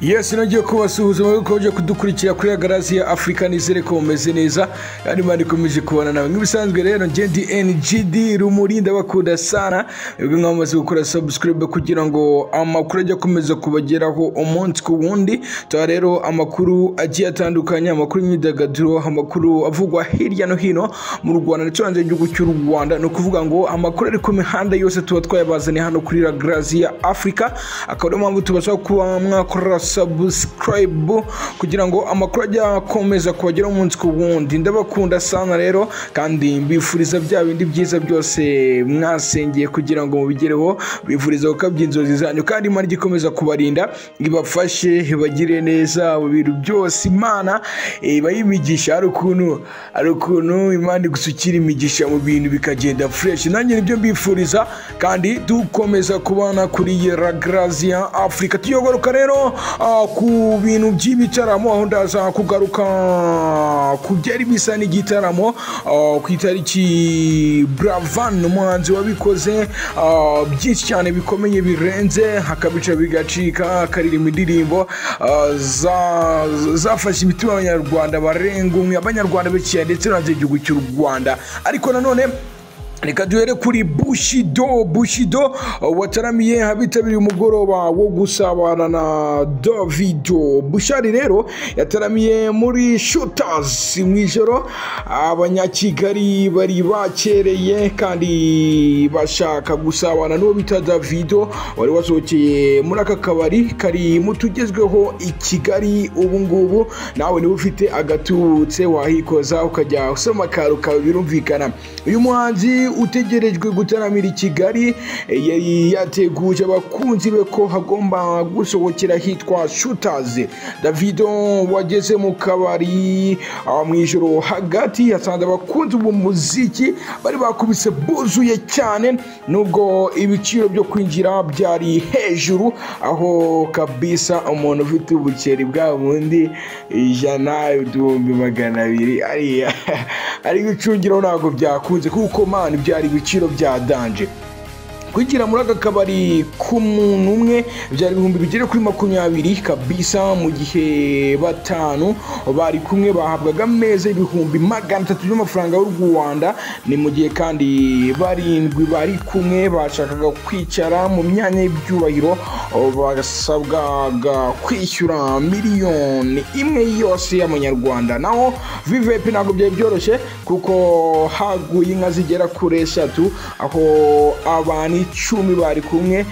Yes, nagiye kubasuhuza mukomeje kudukurikira kuri Galaxy Africa. Nizere ko mumeze neza kandi Imana ikomeje kubana nawe nk'ibisanzwe. Rero njye ndi NGD Rumuri, ndabakunda sana. Mwebwe mwamaze gukora subscribe kugira ngo amakuru ajye akomeza kubageraho umunsi ku wundi. Tuba rero amakuru agiye atandukanye, amakuru y'imyidagaduro, amakuru avugwa hirya no hino mu Rwanda ndetse hanze y'igihugu cy'u Rwanda. Ni ukuvuga ngo amakuru ari ku mihanda yose tuba twayabazaniye hano kuri Galaxy Africa, akaba ariyo mpamvu tubasaba kuba mwakora subscribe kugira ngo amakuru ajye akomeza kubageraho umunsi ku wundi. Ndabakunda sana rero, kandi mbifuriza bya bindi byiza byose mwasengeye kugira ngo mubigereho, mbifuriza gukabya inzozi zanyu, kandi Imana ijye ikomeza kubarinda, ibafashe, ibagire neza mu bintu byose. Imana ibahe imigisha. Hari ukuntu Imana igusukira imigisha mu bintu bikagenda fresh. Nanjye nibyo mbifuriza, kandi dukomeza kubana kuri Grazia Africa. Tuyogaruka rero ku bintu by'ibitaramo, aho ndaza kugaruka ku byari bisa n'igitaramo ku itariki Buravan, umuhanzi wabikoze byinshi cyane bikomeye birenze, akabica bigacika, akaririmba indirimbo zafashe imitima y'Abanyarwanda barenga umwe, Abanyarwanda benshi cyane ndetse no hanze y'igihugu cy'u Rwanda. Ariko nanone reka duhere kuri Bushido. Bushido wataramiye abitabiriye umugoroba wo gusabana na Davido. Bushali rero yataramiye muri Shooters mu ijoro. Abanyakigali bari bakereye kandi bashaka gusabana n'uwo bita Davido wari wasohokeye muri aka kabari kari mu tugezweho i Kigali ubu ngubu. Nawe niba ufite agatubutse wahikoza ukajya usoma akaru kawe, birumvikana. Uyu muhanzi utegerejwe gutaramira i Kigali yari yateguje abakunzi be ko hagomba gusohokera hitwa Shooters. Davido wageze mu kabari mu ijoro hagati yasanze abakunzi b'umuziki bari bakubise buzuye cyane, nubwo ibiciro byo kwinjira byari hejuru, aho kabisa umuntu ufite ubuceri bwa bundi 100, 200,000 ariya ari gucungiraho ntabwo byakunze, kuko man byari ibiciro bya danger. Kwinjira muri aka kabari ku muntu umwe byari ibihumbi bigera kuri 20 kabisa, mu gihe batanu bari kumwe bahabwaga ameza y'300,000 by'amafaranga y'u Rwanda. Ni mu gihe kandi barindwi bari kumwe bashakaga kwicara mu myanya y'ibyubahiro basabwaga kwishyura 1 miliyoni yose y'amanyarwanda. Naho VVIP ntabwo byari byoroshye, kuko haguye inka zigera kuri eshatu, aho abantu 10 bari kumwe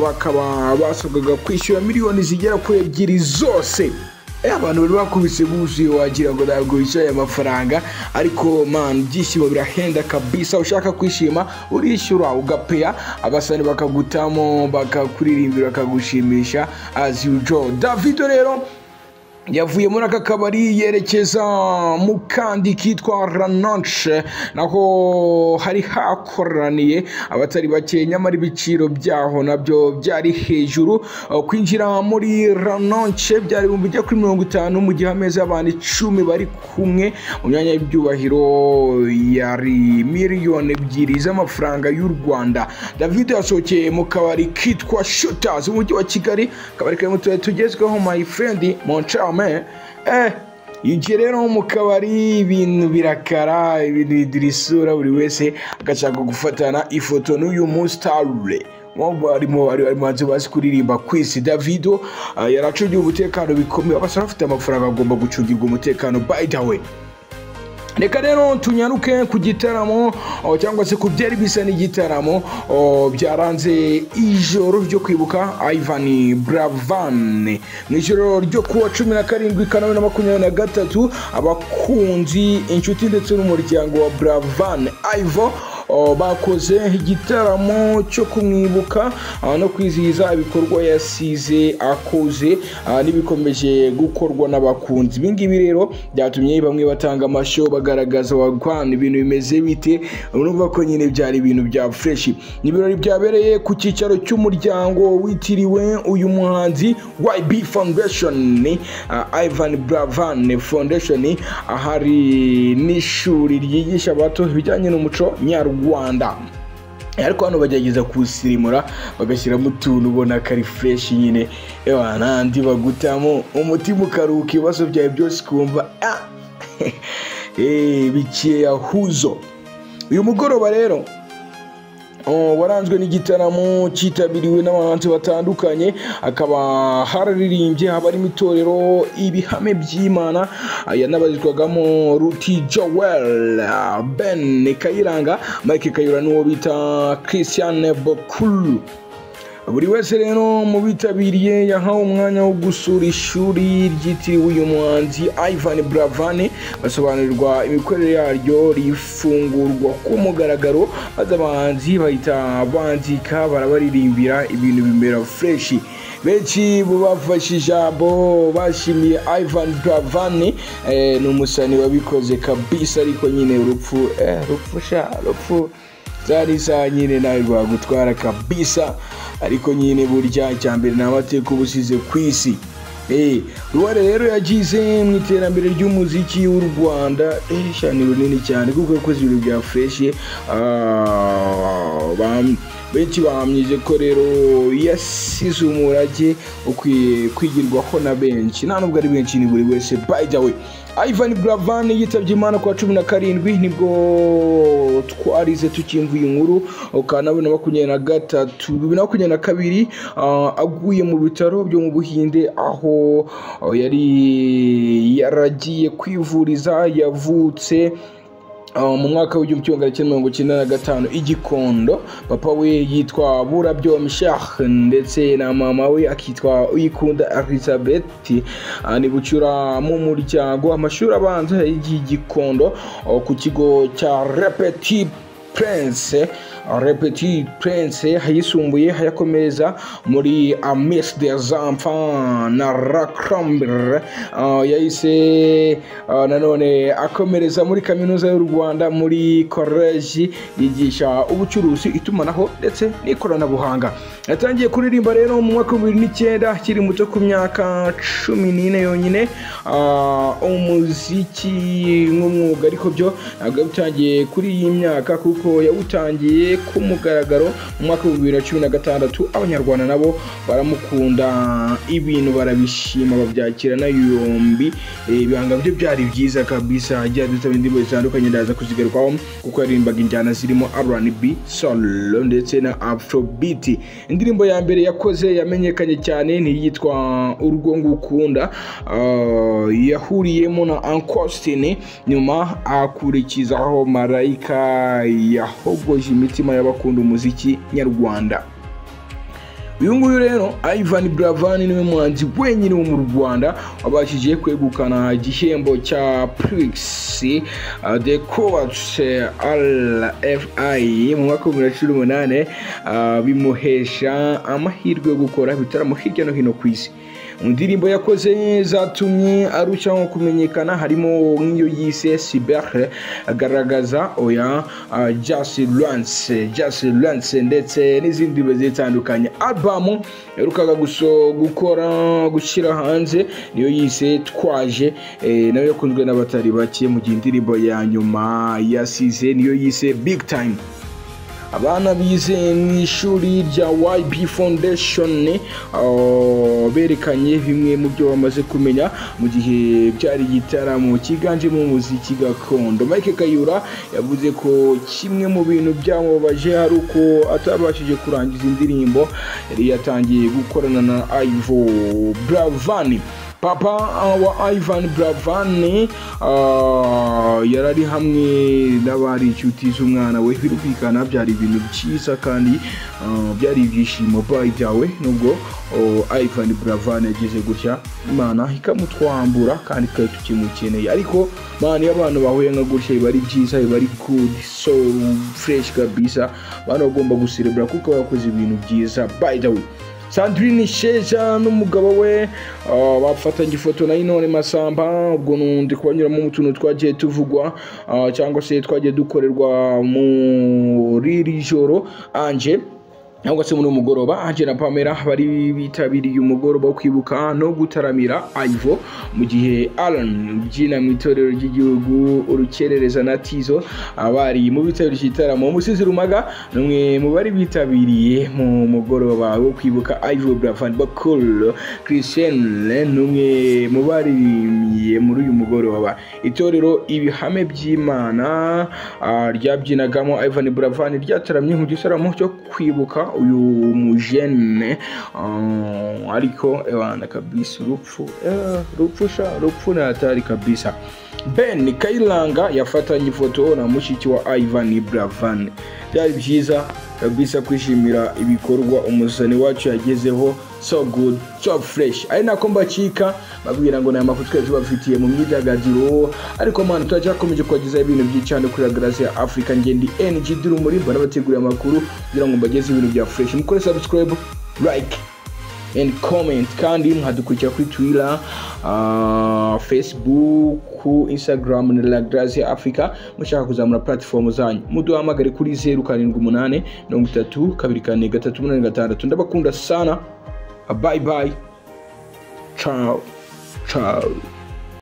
bakaba basabwaga kwishyura miliyoni zigera kuri 2 zose. Abantu bari bakubise buzuye, wagira ngo ntabwo bishyuye amafaranga, ariko man ibyishimo birahenda kabisa. Ushaka kwishima urishyura, ugapeya abasani bakagutamo, bakakuririmbira, bakagushimisha as usual. Davido rero yavuye muri aka kabari yerekeza mu kandi kitwa Ranonce, naho hari hakoraniye abatari bake, nyamara ibiciro byaho nabyo byari hejuru. Kwinjira muri Ranonce byari 50,000 bigera, mu gihe ameza y'abantu 10 bari kumwe mu myanya y'ibyubahiro yari 2 miliyoni z'amafaranga y'u Rwanda. David yasohokeye mu kabari kitwa Shooters mu mujyi wa Kigali, akabari karimo utubari tugezweho, my friend Moncharme. Yinjiye rero mu kabari, ibintu birakara, ibintu bidira isura, buri wese agashaka gufatana ifoto n'uyu musitare arimo ari muhanzi bazi kuririmba ku isi. Davido yari acungiwe umutekano bikomeye. Abasore bafite amafaranga agomba gucungirwa umutekano, by the way. Reka rero tunyaruke ku gitaramo cyangwa se ku byari bisa n'igitaramo byaranze ijoro ryo kwibuka Ivan Buravan. Mu ijoro ryo kuwa 17 Kanama 2023, abakunzi, inshuti ndetse n'umuryango wa Buravan Ivo bakoze igitaramo cyo kumwibuka no kwizihiza ibikorwa yasize akoze n'ibikomeje gukorwa n'abakunzi. Ibi ngibi rero byatumye bamwe batanga amashyo, bagaragaza wagwana ibintu bimeze bite. Urumva ko nyine byari ibintu bya fresh. Ni ibirori byabereye ku cyicaro cy'umuryango witiriwe uyu muhanzi, YB Foundation, Ivan Buravan Foundation, ahari n'ishuri ryigisha abato ibijyanye n'umuco nyarwanda. Ariko hano bagerageza kuwusirimura, bagashyiramo utuntu ubona kari fresh nyine, ewa nandi bagutamo umutima ukaruhuka, ibibazo byawe byose ukumva bikiye yahuzo. Uyu mugoroba rero waranzwe n'igitaramo cyitabiriwe n'abahanzi batandukanye, akaba hararirimbye habarimo itorero Ibihame by'Imana yanabarizwagamo Ruti Joel, Ben Kayiranga, Mike Kayura n'uwo bita Christian Bokulu. Buri wese rero mu bitabiriye yahawe umwanya wo gusura ishuri ryitiriwe uyu muhanzi Ivan Buravan, basobanurirwa imikorere yaryo, rifungurwa ku mugaragaro, maze abahanzi bahita bandika barabaririmbira, ibintu bimera fresh. Benshi mu bafashe ijambo bashimiye Ivan Buravan, ni umusani wabikoze kabisa, ariko nyine urupfu rupfu sha rupfu zari isaha nyine nawe rwagutwara kabisa, ariko nyine burya icyambere ni amateka uba usize ku isi. Uruhare rero yagize mu iterambere ry'umuziki w'u Rwanda sha ni runini cyane, kuko yakoze ibintu bya fresh. Benshi bahamije ko rero yasize umurage ukwiye kwigirwaho na benshi, nta nubwo ari benshi, ni buri wese. By the way, Ivan Buravan yitabye Imana kuwa 17, nibwo twarize tukimva iyi nkuru, ukana 2023, 2022, aguye mu bitaro byo mu Buhinde aho yari yaragiye kwivuriza. Yavutse mu mwaka w'1995 i Gikondo. Papa we yitwa Burabyo Michel ndetse na mama we akitwa Uyikunda Elizabeth. Ni bucura mu muryango. Amashuri abanza yagiye i Gikondo ku kigo cya Repeti Prince, Repeti Prince, ayisumbuye hayakomeza muri Amis des Enfants na Racrambre. Yahise nanone akomereza muri Kaminuza y'u Rwanda muri college yigisha ubucuruzi, itumanaho ndetse n'ikoranabuhanga. Yatangiye kuririmba rero mu mwaka wa 2009 akiri muto ku myaka 14 yonyine, umuziki nk'umwuga, ariko byo ntabwo yabitangiye kuri iyi myaka, kuko yawutangiye ku mugaragaro mu mwaka wa 2016. Abanyarwanda nabo baramukunda, ibintu barabishima, babyakira na yombi. Ibihangano bye byari byiza kabisa, agiye adusaba indirimbo zitandukanye, ndaza kuzigarukaho, kuko yaririmbaga injyana zirimo R&B, soul ndetse na afrobeat. Indirimbo ya mbere yakoze yamenyekanye cyane ni iyitwa Urwo Ngukunda, yahuriyemo na Uncle Austin, nyuma akurikizaho Marayika yahogoje imitima y'abakunda umuziki nyarwanda. Uyu nguyu rero Ivan Buravan niwe muhanzi wenyine wo mu Rwanda wabashije kwegukana igihembo cya Prix de Coach RFI mu mwaka wa 2018, bimuhesha amahirwe yo gukora ibitaramo hirya no hino ku isi. Indirimbo yakoze zatumye arushaho kumenyekana harimo nk'iyo yise Cyber, agaragaza oya, Just Lance, Just Lance ndetse n'izindi zitandukanye. Album yaherukaga gukora gushyira hanze niyo yise Twaje, nayo yakunzwe n'abatari bake, mu gihe indirimbo ya nyuma yasize niyo yise Big Time. Abana bize mu ishuri rya YB Foundation berekanye bimwe mu byo bamaze kumenya mu gihe byari igitaramo cyiganjemo umuziki gakondo. Mike Kayura yavuze ko kimwe mu bintu byamubabaje ari uko atabashije kurangiza indirimbo yari yatangiye gukorana na Ivo Buravan. Papa wa Ivan Buravan yarari hamwe n'abari inshuti z'umwana we, birumvikana byari ibintu byiza kandi byari ibyishimo byawe, nubwo Ivan Buravan yagize gutya Imana ikamutwambura kandi twari tukimukeneye. Ariko man, iyo abantu bahuye nka gutya biba ari byiza, biba ari good, so fresh kabisa. Abantu bagomba guserebura kuko bakoze ibintu byiza. By the way, Sandrine Sheja n'umugabo we bafatanye ifoto na Intore Masamba. Ubwo nundi kubanyuramo mu tuntu twagiye tuvugwa, cyangwa se twagiye dukorerwa muri iri joro. Anje Cyangwa se muri mugoroba, Angela Pamela bari bitabiriye umugoroba wo kwibuka no gutaramira Ivo, mu gihe Alan ubyina mu itorero ry'igihugu Urukerereza na Tizo abari mu bitabiriye igitaramo. Umusizi Rumaga ni umwe mu bari bitabiriye mu mugoroba wo kwibuka Ivo Buravan. Bakul Christian ni umwe mu baririmbye muri uyu mugoroba. Itorero Ibihame by'Imana ryabyinagamo Ivan Buravan ryataramye mu gitaramo cyo kwibuka uyu mujene. Ariko ewana kabisa, urupfu, rupfu sha, rupfu ni hatari kabisa. Ben Kayiranga yafatanye ifoto na mushiki wa Ivan Buravan. Byari byiza kabisa kwishimira ibikorwa umusani wacu yagezeho. So good, so fresh. Ari nako mbacika babwira ngo ni amakuru twari tubafitiye mu myidagaduro, ariko man, turacyakomeje kubagezaho ibintu byinshi cyane kuri Grace Africa. Ngendi NG Durumuri, banabateguriye amakuru kugira ngo mbageze ibintu bya fresh. Mukore subscribe, like and comment, kandi mwadukurikira kuri Twitter, Facebook, Instagram na La Grace Africa. Mushaka kuzamura platform zanyu, muduhamagare kuri 078 30 24 386. Ndabakunda sana. Bye bye, ciao ciao.